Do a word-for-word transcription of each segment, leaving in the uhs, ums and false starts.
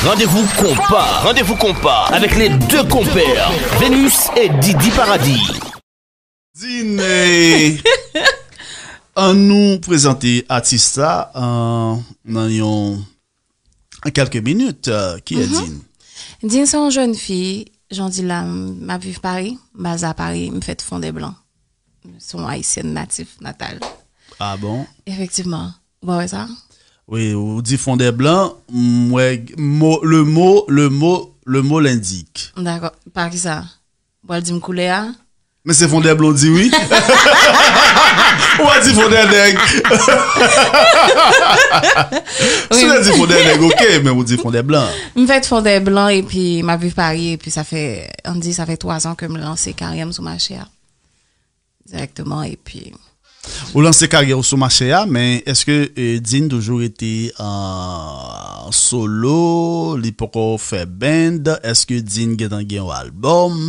Rendez-vous compas. Rendez-vous compas avec les deux compères, Vénus et Didi Paradis. Dine, an nou prezante atis la, euh, nan yon, an kèlke minit, euh, ki e Dine? Dine se yon jèn fi, jan di la, m ap viv Pari, m baze a Pari, m fèt Fondèblan. Se yon ayisyèn natif natal. Ah bon? Efektivman. Ou pa wè sa? Wi, ou di Fondèblan, m wè mo, le mo, le mo, le mo l'indique. Dakò. Pa ki sa? Ou pral di m koulè a? Men se Fondèblan ou di wi. Ou pa di Fondènèg. Si ou te di Fondènèg, ok, men ou di Fondèblan. M fèt Fondèblan epi m ap viv Pari epi sa fè, ann di, sa fè twa zan ke m lanse karyè m sou mache a. Dirèkteman, epi Ou lanse karyè w sou mache a, men èske, eh, Dine toujou rete an solo, li poko fè band? Èske Dine gentan gen yon albòm?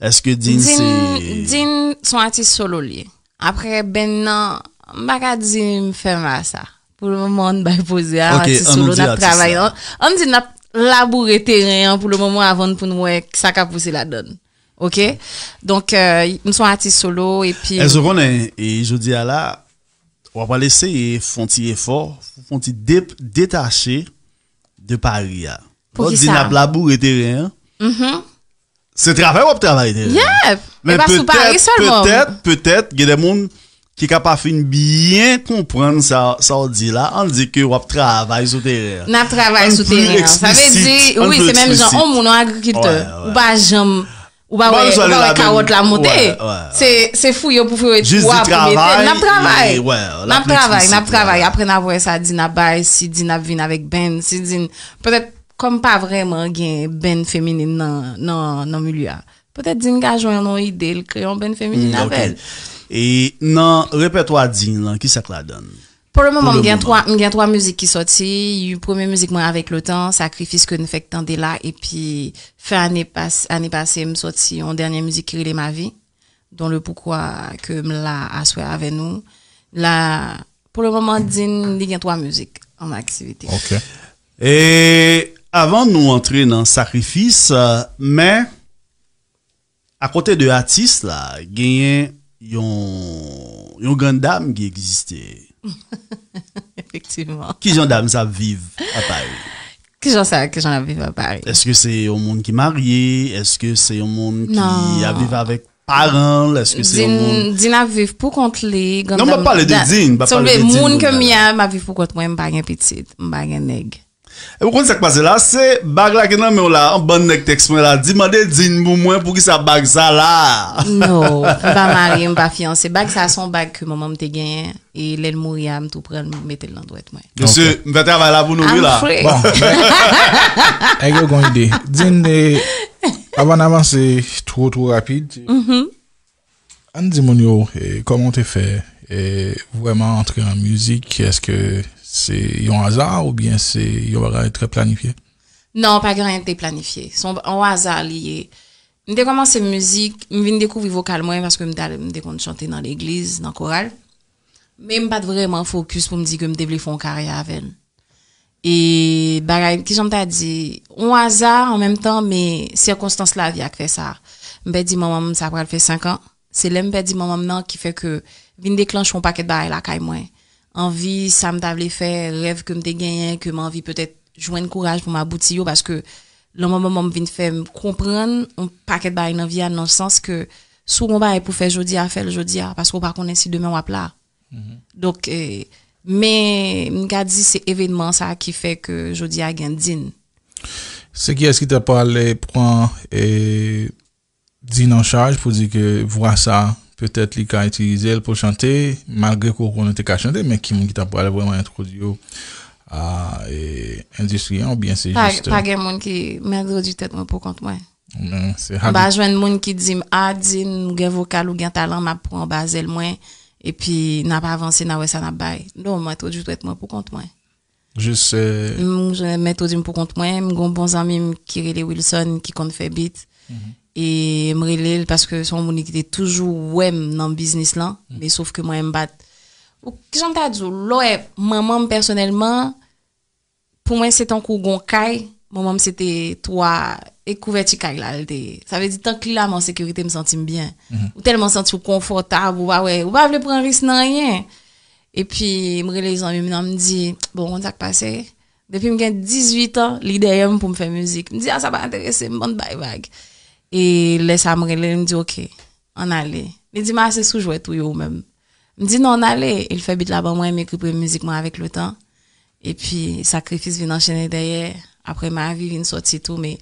Èske Dine se Dine, Dine se yon atis solo li ye. Apre band nan, m pa ka di m fèmen a sa. Pou le moman, ann bay poze a, Ok, atis ann nou solo, di n ap atis travay. la. Ann, ann di n ap laboure teren an pou le moman avan pou n wè sa k ap pouse ladan l. Ok? Donk, euh, m se yon atis solo, epi Èske w konnen, e jodi a la, w ap pral eseye fè yon ti efò, fè yon ti de-, detache de Pari a. Pou Lè w ki di n sa? ap laboure teren an, Mhm. se travay w ap travay teren an. Yep! E Men pa sou Pari petèt, sèlman. petèt, petèt, gen de moun ki ka pa fin byen konprann sa, sa w di la, ann di ke w ap travay sou teren an. N ap travay Ann sou pli teren an. Sa vle eksplisit, di, ann wi, pli se menm jan, eksplisit. On moun, on agrikiltè. Wè, wè. Ou pa janm, ou pa Bon, wè, nou ou sale pa wè la kawòt menm. la monte. Wè, wè. Se, se fouye pou fouye Jis twa di pou mete. travay, N ap travay. e, wè, N ap travay, n ap travay. Apre n ap wè sa, Dine ap bay, si Dine ap vin avèk band, si Dine, petèt, kòm pa vrèman gen band feminin nan, nan, nan milye a. Petèt Dine ka jwenn yon ide, l kreye yon band feminin Mm, ok. avè l. E nan repètwa Dine lan, ki sa k ladan l? Pou le moman, Pou le m gen moman. twa, m gen twa mizik ki sòti. Yon premye mizik mwen Avec le temps, Sakrifis ke n fèk tande la, epi fen ane pas-, ane pase, m sòti yon dènye mizik ki rele Ma vie, dont le pourquoi ke m la aswè avè nou. La, pou le moman, Dine, li gen twa mizik an aktivite. Ok. E avan nou antre nan Sakrifis, euh, men akote de atis la, genyen yon, yon grann dam ki egziste. Efektivman. Ki jan dam sa ap viv a Pari? Ki jan sa, ki jan l ap viv a Pari? Èske se yon moun ki marye? Èske se yon moun ki Non. ap viv avèk paran l? Èske se yon Dine, moun Dine ap viv pou kont li, grann Non, m dam ap pale de da-, Dine, m ap sanble pale de Dine moun ke m ye a, m ap viv pou kont mwen, m pa gen pitit, m pa gen nèg. E ou konn sa k pase la? Se bag la ki nan men w la, yon bann nèg tèks mwen la, di mande Dine pou mwen, poukisa bag sa la? No, m pa marye, m pa fiyanse. Bag sa se yon bag ke manman m te genyen, e lè l mouri a, m tou pran l, m mete l nan dwèt mwen. Mesye, Ok. m fè travay la pou nou, wi, I'm la. free. Bon, nèg yo gon ide. Dine, avan n avanse two, two rapid, Mhm. Ann di moun yo, eh, kòman w te fè, eh, vrèman antre an mizik? Èske se yon aza oubyen se yon bagay trè planifye? Non, pa gen anyen ki te planifye. Se yon, yon aza li ye. M te kòmanse mizik, m vin dekouvri vokal mwen paske m t al, m te konn chante nan legliz, nan koral. Men m pa t vrèman fokis pou m di ke m te vle fè yon karyè avè l. E bagay, kijan m ta di, yon aza an menm tan, men sikonstans lavi a k fè sa. M pèdi manman m, sa pral fè senk an. Se lè m pèdi manman m nan ki fè ke vin deklanche yon pakèt bagay lakay mwen. Anvi, sa m ta vle fè, rèv ke m te genyen, ke m anvi petèt jwenn kouraj pou m abouti yo, paske lanmò manman m vin fè m konprann yon pakèt bagay nan vi a, nan sans ke si w gon bagay pou fè jodi a, fè l jodi a, paske w pa konnen si demen w ap la. Mhm. Donk, eh, men m ka di se evènman sa ki fè ke jodi a gen Dine. Se kiyès ki ta pral, eh, pran, eh, Dine an chaj pou di ke vwa sa, petèt li ka itilize l pou chante, malgre ke w konnen w te ka chante, men ki moun ki ta pral vrèman entwodui w a, eh, endistri an, oubyen se Pa, jis, pa eh, gen moun ki, m entwodui tèt mwen pou kont mwen. Men se M pa habit. jwenn moun ki di m, "A, Dine, ou gen vokal, ou gen talan, m ap pran w ba zèl mwen, epi n ap avanse, n a wè sa n ap bay." Non, mwen entwodui tèt mwen pou kont mwen. Jis, eh, M, m entwodui m pou kont mwen, m gon bon zanmi m ki rele Wilson, ki konn fè beat. Mhm. E m rele l paske se yon moun ki te toujou wè m nan biznis lan, Mhm. men sof ke mwen, m pa t, ou, kijan m ta di w, lè w wè manman m pèsonèlman, pou mwen, se tankou gon kay, Manman m se te twa e kouvèti kay la, l te ye. Sa vle di, tank li la, mwen an sekirite, m santi m byen. Ou tèlman santi w konfòtab, ou pa wè, ou pa vle pran risk nan anyen. Epi, m rele zanmi m nan, m di, bon, ou konn sa k pase? Depi m gen dizuit an, li dèyè m pou m fè mizik. M di, a, sa pa enterese m, bann bay vag. E lè sa, m rele l, m di, oke, ann ale. Li di m, a, se sou jwèt ou ye ou menm. M di, non, ann ale. E l fè bit la ban mwen, m ekri premye mizik mwen avèk letan. Epi, sakrifis vin anchennen dèyè. Apre, mavi vin sòti tou, men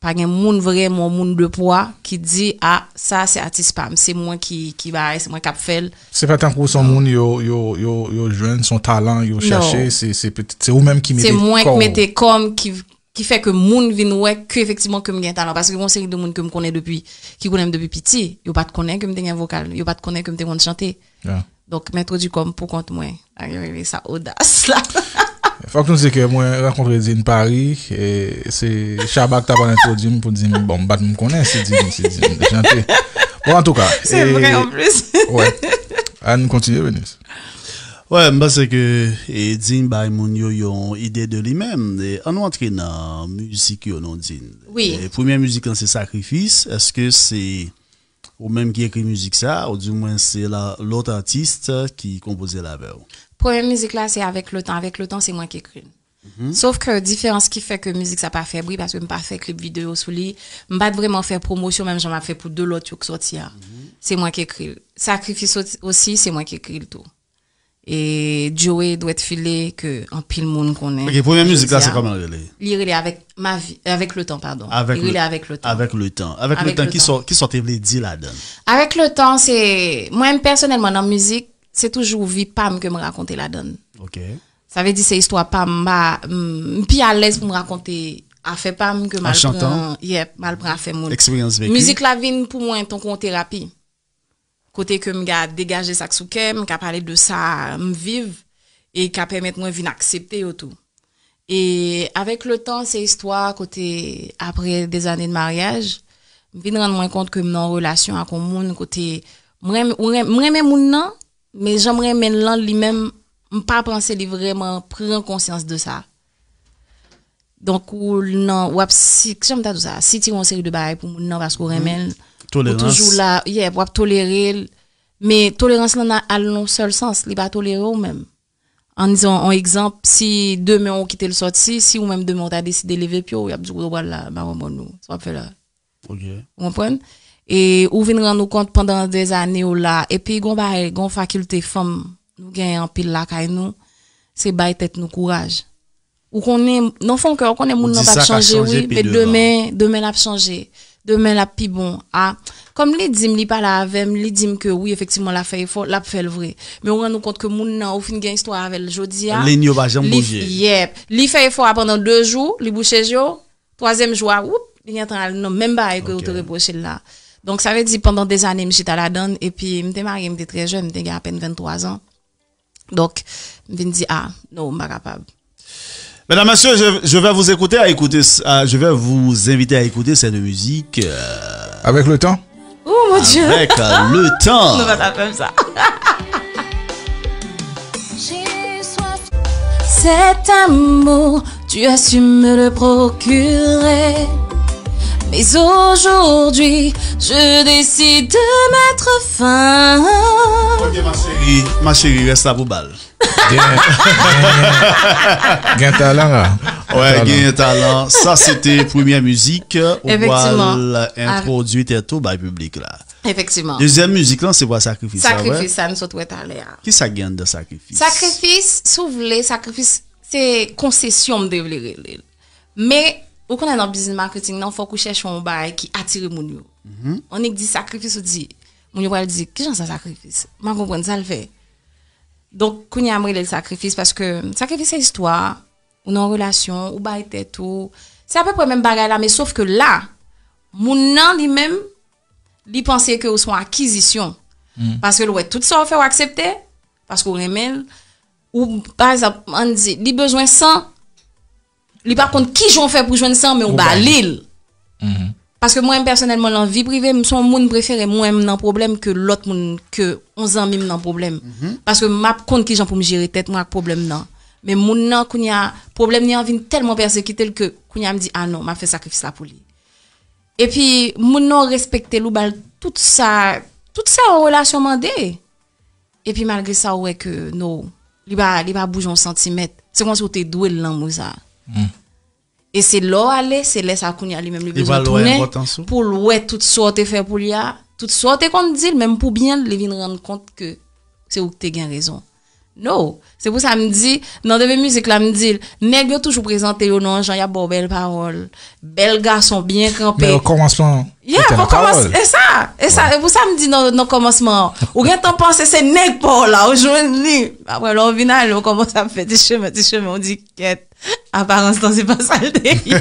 pa gen moun vrèman, moun de pwa ki di, a, sa se atis pa m, se mwen ki, ki bay, se mwen k ap fè l. Se pa tankou se yon moun yo, yo, yo, yo jwenn, se yon talan yo chèche, se, se, se ou menm ki mete kò w. Se mwen ki mete kò m, ki, ki fè ke moun vin wè ke efektivman ke m gen talan. Paske gen yon seri de moun ke m konnen depi, ki konnen m depi piti, yo pa t konnen ke m te gen vokal, yo pa t konnen ke m te konn chante. Donk, m entwodui kò m pou kont mwen. Sa yo rele sa odas la. Fòk nou di ke mwen rankontre Din Paris, e se Shabba ki ta pral entwodui m pou di m, bon, m pa t menm konnen si Din, si Din te chante. Bon, antouka. Se vre, anplis. Wè. Ann kontinye, Venus. Wè, m panse ke e, Din bay moun yo yon ide de li menm. E, ann nou antre nan mizik yo, non, Din. Wi. E, premye mizik lan se Sakrifis. Èske se ou menm ki ekri mizik sa, oudimwen se la lòt atis ki konpoze l avè w? Premye mizik la se Avèk letan. Avèk letan, se mwen ki ekri l. Sof ke diferans ki fè ke mizik sa pa fè bri, paske m pa fè klip videyo sou li, m pa t vrèman fè pwomosyon menm jan m ap fè pou de lòt yo k sòti a. Se mwen ki ekri l. Sakrifis osi, se mwen ki ekri l tou. E Joe Dwèt File ke anpil moun konnen. Ok, premye mizik la se kòman l rele? Li rele Avèk ma vi, Avèk letan, padon. Li rele Avèk letan. Avèk letan. Avèk letan, kisa w te vle di ladan l? Avèk letan, se, mwen pèsonèlman nan mizik, se toujou vi pa m ke m rakonte ladan l. Ok. Sa vle di se istwa pa m, m pa, m pi alèz pou m rakonte afè pa m ke m al pran, yep, m al pran afè moun. Eksperyans veki. Mizik la vin pou mwen tankou yon terapi. Kote ke m ka degaje sa k sou kè m, m ka pale de sa m viv e ka pèmèt mwen vin aksepte yo tou. E avèk letan, se istwa kote apre dèzane de maryaj, m vin rann mwen kont ke m nan yon relasyon ak yon moun kote m renmen, m renmen moun nan, men jan m renmen l lan, li menm, m pa panse li vrèman pran konsyans de sa. Donk, ou nan, w ap, si, jan m ta di w sa, sitire yon seri de bagay pou moun nan paske w renmen l. Ou toujou la, yeah, w ap tolere l. Men tolerans lan al nan yon sèl sans, li pa tolere w menm. Ann di yon egzanp, si demen ou kite l sòti, si ou menm demen ou ta deside leve pye w, y ap di w kote w pral la, m pa konprann ou. Sa w ap fè la? Ok. Ou konprann? E ou vin rann ou kont pandan dèzane w la, epi gon bagay, gon fakilte fanm nou genyen anpil lakay nou, se bay tèt nou kouraj. Ou konnen, nan fon kè w, ou konnen moun nan p ap chanje, wi, men demen, demen l ap chanje. Demen l ap pi bon. A, kòm li di m, li pale avè m, li di m ke wi, efektivman, l ap fè efò, l ap fè l vre. Men ou rann ou kont ke moun nan, ou fin gen istwa avè l jodi a. Liy yo pa janm bouje. Yep. Li fè efò a pandan de jou, li bouche je w, twazyèm jou a, woup, li gentan al nan menm bagay ke ou te repwoche l la. Donk, sa vle di, pandan dèzane, m chita ladan l, epi m te marye, m te trè jèn, m te gen apèn venntwa zan. Donk, m vin di, a, non, m pa kapab. Mesdames, Messieurs, je, je vais vous écouter à écouter, à, je vais vous inviter à écouter cette musique. Euh, Avec le temps? Oh mon Dieu! Avec euh, le temps. Nou pa ta fè m sa. J'ai soif. Cet amour, tu as su me le procurer. Mais aujourd'hui, je décide de mettre fin. Ok, ma chérie, ma chérie, reste là pour balle. Gen, gen, gen talan la. Wè, gen talan. Sa se te premyè mizik ou pral entwodui tèt ou bay piblik la. Efektivman. Dezyèm mizik lan se pral Sakrifis la, wè. Sakrifis sa n sot wè talè a. Kisa gen anndan Sakrifis? Sakrifis, si w vle, sakrifis se konsesyon m te vle rele l. Men, ou konnen nan biznis marketing nan, fòk ou chèche yon bagay ki atire moun yo. Annik di sakrifis, ou di, moun yo pral di, kijan sa sakrifis? M pa konprann sa l fè. Donk, kounye a m rele l sakrifis paske sakrifis se istwa, ou nan yon relasyon, ou bay tèt ou. Se apeprè menm bagay la, men sof ke la, moun nan li menm, li panse ke ou se yon akizisyon. Paske l wè tout sa w fè, w aksepte, paske w renmen l. Ou, pa egzanp, ann di, li bezwen san, li pa konn kijan w fè pou jwenn san, men ou ba li l. Paske mwen, pèsonèlman, nan vi prive m, se yon moun prefere mwen m nan pwoblèm ke lòt moun, ke yon zanmi m nan pwoblèm. Paske m ap konn kijan pou m jere tèt mwen ak pwoblèm nan. Men moun nan, kounye a, pwoblèm li an vin tèlman pèsekite l ke kounye a m di, "A non, m ap fè sakrifis la pou li." Epi, moun nan respekte l, ou ba l tout sa, tout sa yon relasyon mande. Epi, malgre sa, ou wè ke, no, li pa, li pa bouje yon santimèt. Se kòmsi ou te dwe l lanmou sa. E se lè w ale, se lè sa kounye a li menm li bezwen tounen pou l wè tout sa w te fè pou li a, tout sa w te konn di l, menm pou byen l, li vin rann kont ke se ou ki te gen rezon. No. Se pou sa m di, nan debut mizik la, m di l, nèg yo toujou prezante yo nan yon jan, y ap ba w bèl pawòl, bèl gason, byen kanpe. Men o kòmansman, yo te nan pawòl. Yeah, e sa, e sa, e pou sa m di nan, nan kòmansman an, ou gentan panse se nèg pa w la, ou jwenn li. Apre, lè w vin ale, ou kòmanse ap fè ti chemen, ti chemen, ou di, kèt, aparans lan, se pa sa l te ye.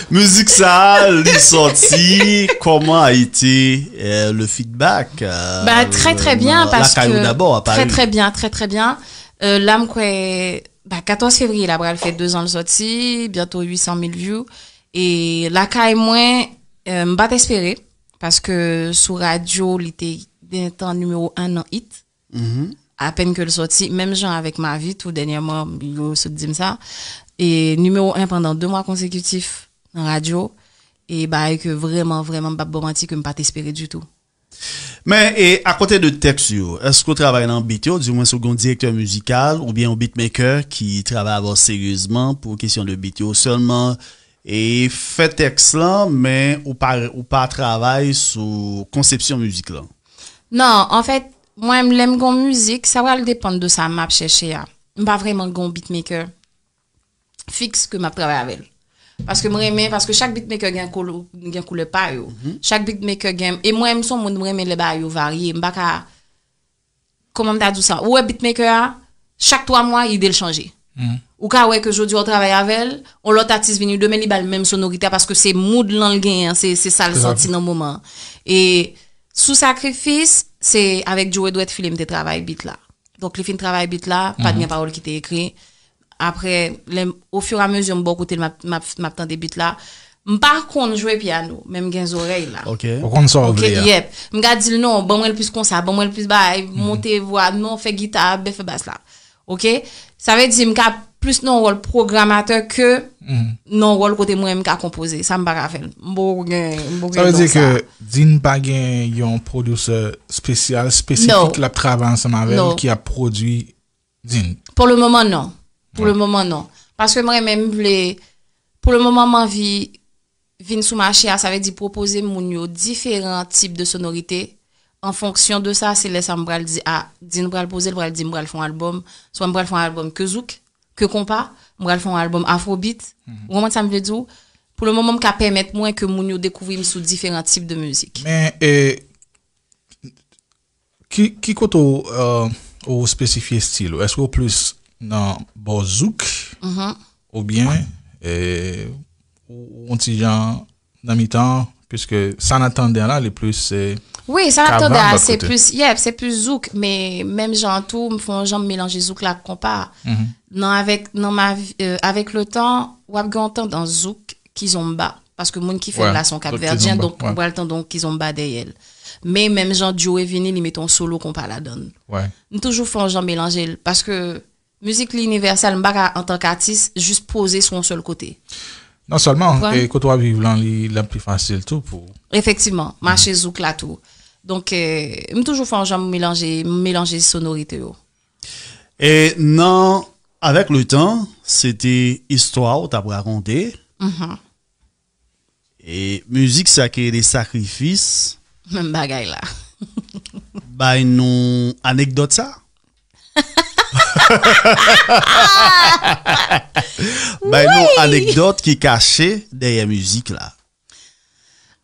Mizik sa a, li sòti, comment a été, euh, le feedback, euh, Ben, très, très bien, nan parce lakay ou que, dabò, à Paris? Très, très bien, très, très bien. Euh, la, m kwè, ben, katòz fevriye la pral fè de zan l sòti, bientôt huit cent mille views. E lakay mwen, euh, m pa t espere, paske sou radyo, li te gentan nimewo un nan hit. Apèn ke l sòti, menm jan avèk Mavi, tou dènyèman, yo sot di m sa. E nimewo un pandan de mwa konsekitif nan radyo. E bagay ke vrèman, vrèman, m p ap ba w manti ke m pa t espere ditou. Men, e, akote de tèks yo, èske w travay nan bit yo? Dimwens, ou gen yon direktè mizikal oubyen yon beatmaker ki travay avè w seryezman pou kesyon de bit yo? Sèlman, e, fè tèks lan, men ou pa, ou pa travay sou konsepsyon mizik lan? Non, anfèt, mwen, lè m gen yon mizik, sa pral depann de sa m ap chèche a. M pa vrèman gen yon beatmaker fiks ke m ap travay avè l. Paske m renmen, paske chak beatmaker gen koulè, gen koulè pa yo. Chak beatmaker gen, e mwen, m se yon moun, m renmen lè bagay yo varye. M pa ka, kòman m ta di w sa? Ou wè beatmaker a, chak twa mwa, ide l chanje. Ou ka wè ke jodi a w travay avè l, yon lòt atis vini, demen li ba l menm sonorite a, paske se mood lan l genyen an, se, se sa l santi nan moman an. E sou Sakrifis, se avèk Joe Edouard Philly m te travay beat la. Donk, li fin travay beat la, pa t gen pawòl ki te ekri. Apre, lè m, au fur et à mesure, m bò kote l, m ap, m ap, m ap tande beat la. M pa konn jwe pyano, men m gen zòrèy la. Ok. Ou konn sa w Ok, vle a. Yep. M ka di l non, ban mwen l plis konsa, ban mwen l plis bagay, monte vwa, non, fè gita, bè fè bas la. Ok? Sa vle di m ka plis nan wòl pwogramatè ke nan wòl kote mwen m ka konpoze. Sa m pa ka fè l. M poko gen, m poko Sa gen vle don di sa. Ke Din pa gen yon pwodisè espesyal, espesifik No. L ap travay ansanm avè l No. Ki ap pwodui Din. Pou le moman, non. Pou le moman, non. Paske mwen, menm vle, pou le moman, m anvi vin sou mache a, sa vle di pwopoze moun yo diferan tip de sonorite. An fonksyon de sa, se lè sa m pral di, a, Din pral poze, l pral di m pral fè yon albòm, swa m pral fè yon albòm ke zouk, ke konpa, m pral fè yon albòm afrobeat. Ou konprann sa m vle di w? Pou le moman, m ka pèmèt mwen ke moun yo dekouvri m sou diferan tip de mizik. Men, e, ki, ki kote w, euh, ou espesifye estil ou? Èske w plis nan bò zouk oubyen e, ou, ou yon ti jan nan mitan, piske sa n ap tande an la, li plis se Wi, sa n ap Ka tande vann a, lòt se kote. Plis, yeah, se plis zouk, men menm jan tou, m fè yon jan m melanje zouk la ak konpa. Nan avèk, nan ma, euh, avèk le tan, w ap gen yon tandans zouk kizomba. Paske moun ki fè l Wè, la se yon zouk Kapvèdyen, kizomba, donk wè. ou pral tande yon kizomba dèyè l. Men menm jan Joe vini, li mete yon solo konpa ladan l. Wè. M toujou fè yon jan melanje l, paske mizik li inivèsèl, m pa ka antank atis jis poze sou yon sèl kote. Non sèlman, Konprann? E kote w ap viv lan, li, li ap pi fasil tou pou Efektivman, mache zouk la tou. Donk, euh, m toujou fè yon jan m melanje, m melanje sonorite yo. E nan, avèk le tan, se te istwa w t ap rakonte. E mizik sa ki rele Sakrifis, Menm bagay la. Bay nou anekdòt sa? Bay nou anekdòt ki kache dèyè mizik la.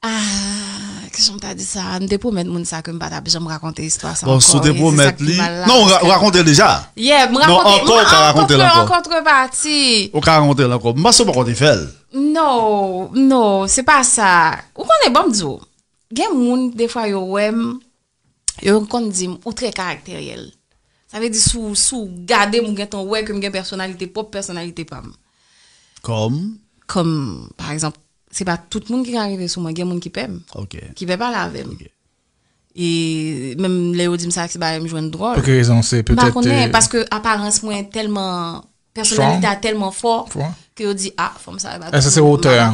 Ah, kijan m ta di sa? M te pwomèt moun sa ke m pa t ap janm rakonte istwa sa Bon, si w te ankò, e se sa pwomèt ki li. mal la, Non, w ra- paske w rakonte l deja. Yeah, m Non, rakonte, ankò, m w ka rakonte l rankontre ankò. An kontrepati. Ou ka rakonte l ankò. M panse w pa konn te fè l. No, no, se pa sa. Ou konnen, ban m di w. Gen moun, defwa, yo wè m, yo konn di m, ou trè karakteryèl. Sa vle di, si w, si w gade m, ou gentan wè ke m gen pèsonalite, pwòp pèsonalite pa m. Kòm? Kòm, pa egzanp, se pa tout moun ki ka rive sou mwen, gen moun ki pè m, Ok. ki pè pale avè m. Ok. E menm lè yo di m sa, se bagay m jwenn dwòl. Pou ki rezon? Se petèt, konnen, paske aparans mwen tèlman, pèsonalite a tèlman fò, ke yo di, "Ah, fanm sa, e pa tout moun." Èske se wotè a?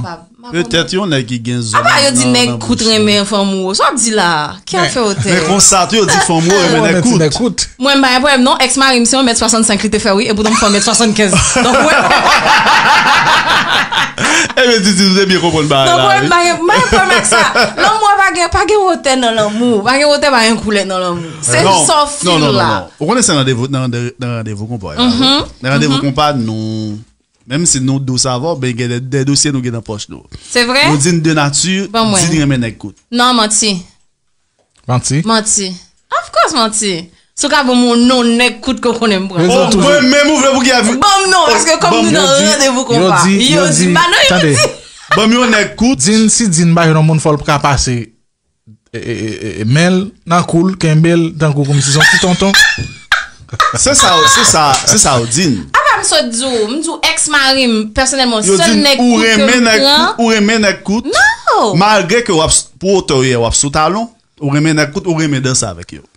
Petèt yon nèg ki gen zòn. Apa yo di nèg kout renmen fanm wo? Sa w ap di la? Ki afè wotè? Men konsa tou, yo di fanm wo renmen nèg kout. Mwen, m pa gen pwoblèm non, ex mari m se yon mèt swasannsenk li te fè wi, e poutan m fè yon mèt swasannkenz. Donk, wè. Ebyen, Didi, ou te byen konprann bagay la. Donk, wè, m pa gen, m pa gen pwoblèm ak sa. Lanmou a pa gen, pa gen wotè nan lanmou. Pa gen wotè, pa gen koulè nan lanmou. Se sa w fil la. Ou konnen se randevou, nan, nan randevou konpa yo. Nan randevou konpa, nou, menm si nou dous avè w, men gen de, de dosye nou gen nan pòch nou. Se vre? Nou di n de nati, di n renmen nèg kout. Non, manti. Manti? Manti. Of course, manti. Si w ka ban m yon non nèg kout ke w konnen m pran. Mwen menm ou vle pou ki avè. Ban m non, paske kòm nou nan randevou konpa. Yo di, yo di, yo di, ba non, yo di. Ban m yon nèg kout. Di n, si di n pa jwenn yon moun fò l ka pase e, e, e, e, men l nan kou l, kenbe l tankou kòmsi se yon ti tonton. Se sa, se sa, se sa yo di n. Apa m sot di w, m di w ex mari m, pèsonèlman, sèl nèg kout ke m pran. Ou renmen nèg kout? Non! Malgre ke w ap, pou wotè w ye, w ap sou talon, ou renmen nèg kout, ou renmen danse avèk yo.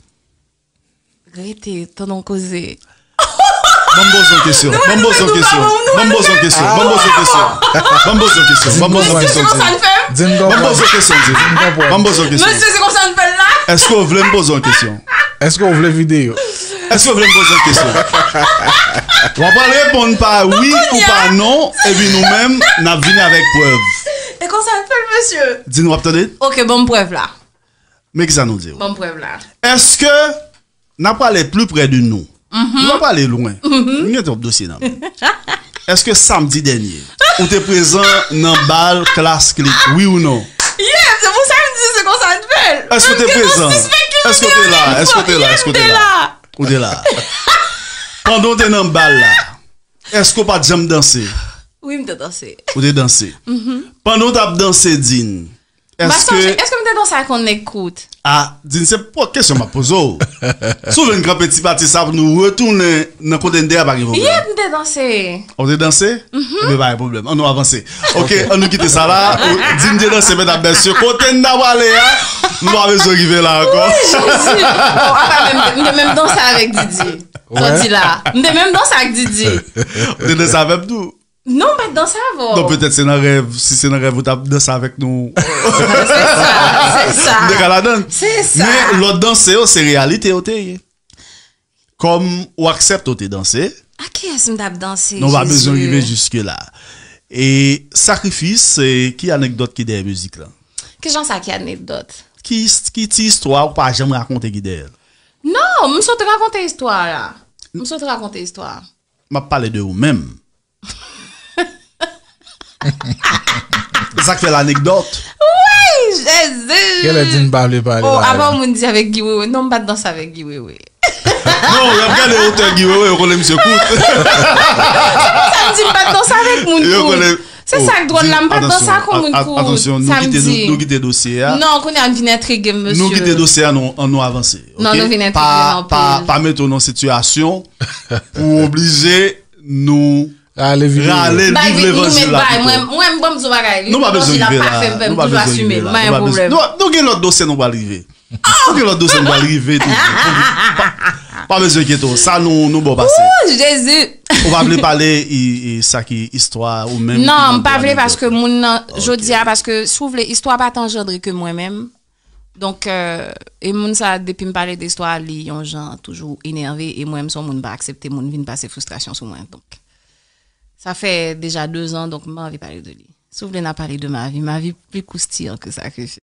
Rete, tande yon koze. Ban m poze yon kesyon. Ban m poze yon kesyon. Ban m poze yon kesyon. Ban m poze yon kesyon. Ban m poze yon kesyon. Ban m poze yon kesyon, Didi. Ban m poze yon kesyon, Didi. Ban m poze yon kesyon. Mesye, se konsa n fè l la? Èske w vle m poze yon kesyon? Èske w vle videyo? Èske w vle m poze yon kesyon? W ap pral reponn pa wi ou pa non, epi nou menm, n ap vini avèk prèv. E konsa n fè l, mesye. Di n w ap tande? Ok, ban m prèv la. Men kisa nou di w. Ban m prèv la. Èske n ap prale pli prè de nou? Nou pa prale lwen. Nou gen twòp dosye nan men. Èske samdi dènye, ou te prezan nan bal Klass Klik, wi ou non? Yeah, se pou sa m di se konsa n fè l. Èske w te prezan? Èske w te la? Èske w te la? Èske w te la? Ou te la. Pandan w te nan bal la, èske w pa t janm danse? Wi, m te danse. Ou te danse. Pandan w t ap danse, di n, M pa sonje, èske m te danse ak yon nèg kout? A, di n se pwòp kesyon m ap poze w. Si w vle n kanpe ti pati sa pou nou retounen nan kote n te a, pa gen pwoblèm. Yeah, m te danse. Ou te danse? Ebyen, pa gen pwoblèm. Ann nou avanse. Ok, ann nou kite sa la. Ou di n te danse, medam, mesye. Kote n ta prale a, nou pa bezwen rive la ankò. Wi, Jezi. Bon, apa menm, m te menm danse avèk Didi. Sa w di la. M te menm danse ak Didi. Ou te danse avè m tou. Non, m pa t danse avè w. Non, petèt se nan rèv, si se nan rèv ou t ap danse avèk nou. Se sa, se sa. M te ka ladann. Se sa. Men lòt danse yo, se reyalite yo te ye. Kòm ou aksepte w te danse. A kiyès m t ap danse, Jezi? Non, pa bezwen rive jiske la. E sakrifis, e ki anekdòt ki dèyè mizik lan? Kijan sa, ki anekdòt? Ki, ki ti istwa ou pa janm rakonte ki dèyè l? Non, m sot rakonte istwa a. M sot rakonte istwa a. M ap pale de ou menm. Sa k fè l anekdòt. Woy, Jezi! Genlè di n pa vle pale. Oh, apa yon moun di avèk Guy Wewe? Non, m pa t danse avèk Guy Wewe. Non, y ap gade wotè Guy Wewe, yo konnen misye kout. Sa m di, m pa t danse avèk moun kout. Se sa k dwòl la, m pa t danse ak yon moun kout. Atansyon, nou kite, nou kite dosye a. Non, kounye a n vin entrige m, mesye. Nou kite dosye a, nou, ann nou avanse. Non, nou vin entrige m anpil. Pa, pa mete w nan sitiyasyon pou oblije nou rale viv levanjil la pito. Mwen, mwen, ban m di w bagay. Nou pa bezwen rive la. Nou pa bezwen rive la. Nou pa bezwen. Nou, nou gen lòt dosye nou pral rive. Nou gen lòt dosye nou pral rive toujou. Pa, pa bezwen enkyete w. Sa nou, nou bon pase. Ou pa vle pale, e, e, sa ki istwa ou menm? Non, m pa vle paske moun nan, jodi a, paske si w vle, istwa pa t anjandre ke mwen menm. Donk, euh, e moun sa, depi m pale de istwa a, li yon jan toujou enève, e mwen, m se yon moun m pa aksepte moun vin pase fristrasyon sou mwen. Donk, sa fè deja dezan, donk m pa anvi pale de li. Si w vle n a pale de ma vie, ma vie pli koustiyan ke sakrifis.